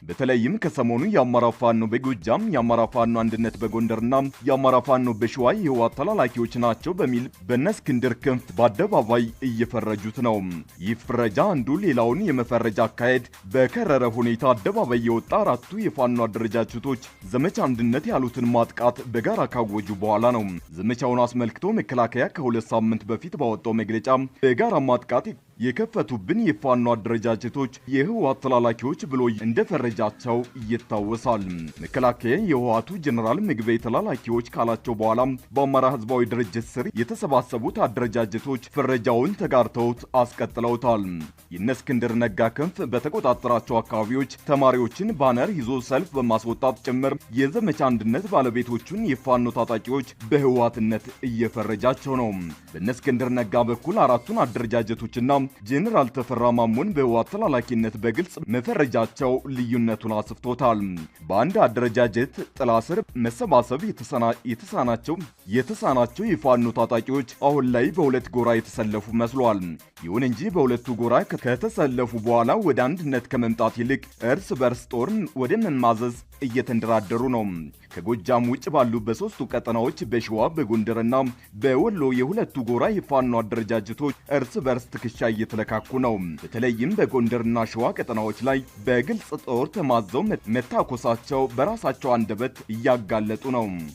በተለይም ከሰሞኑ የአማራ ፋኖ በጎጃም፣ የአማራ ፋኖ አንድነት በጎንደርና የአማራ ፋኖ በሸዋ የህወሓት ተላላኪዎች ናቸው በሚል በእነ እስክንድር ክንፍ በአደባባይ እየፈረጁት ነው። ይህ ፍረጃ አንዱ ሌላውን የመፈረጃ አካሄድ በከረረ ሁኔታ አደባባይ የወጣ አራቱ የፋኖ አደረጃጀቶች ዘመቻ አንድነት ያሉትን ማጥቃት በጋራ ካወጁ በኋላ ነው። ዘመቻውን አስመልክቶ መከላከያ ከ2 ሳምንት በፊት ባወጣው መግለጫ በጋራ ማጥቃት የከፈቱብን የፋኖ አደረጃጀቶች የህወሓት ተላላኪዎች ብሎ እንደፈረጃቸው ይታወሳል። መከላከያ የህወሓቱ ጀኔራል ምግበይ ተላላኪዎች ካላቸው በኋላ በአማራ ህዝባዊ ድርጅት ስር የተሰባሰቡት አደረጃጀቶች ፍረጃውን ተጋርተውት አስቀጥለውታል። የእነ እስክንድር ነጋ ክንፍ በተቆጣጠራቸው አካባቢዎች ተማሪዎችን ባነር ይዞ ሰልፍ በማስወጣት ጭምር የዘመቻ አንድነት ባለቤቶቹን የፋኖ ታጣቂዎች በህወሓትነት እየፈረጃቸው ነው። በእነ እስክንድር ነጋ በኩል አራቱን አደረጃጀቶችና ጄኔራል ተፈራ ማሞን በህወሓት ተላላኪነት በግልጽ መፈረጃቸው ልዩነቱን አስፍቶታል። በአንድ አደረጃጀት ጥላ ስር መሰባሰብ የተሳናቸው የፋኖ ታጣቂዎች አሁን ላይ በሁለት ጎራ የተሰለፉ መስሏል። ይሁን እንጂ በሁለቱ ጎራ ከተሰለፉ በኋላ ወደ አንድነት ከመምጣት ይልቅ እርስ በርስ ጦር ወደ መማዘዝ እየተንደራደሩ ነው። ከጎጃም ውጭ ባሉ በሶስቱ ቀጠናዎች በሸዋ፣ በጎንደርና በወሎ የሁለቱ ጎራ የፋኖ አደረጃጀቶች እርስ በርስ ትከሻ እየተለካኩ ነው። በተለይም በጎንደርና ሸዋ ቀጠናዎች ላይ በግልጽ ጦር ተማዘው መታኮሳቸው በራሳቸው አንደበት እያጋለጡ ነው።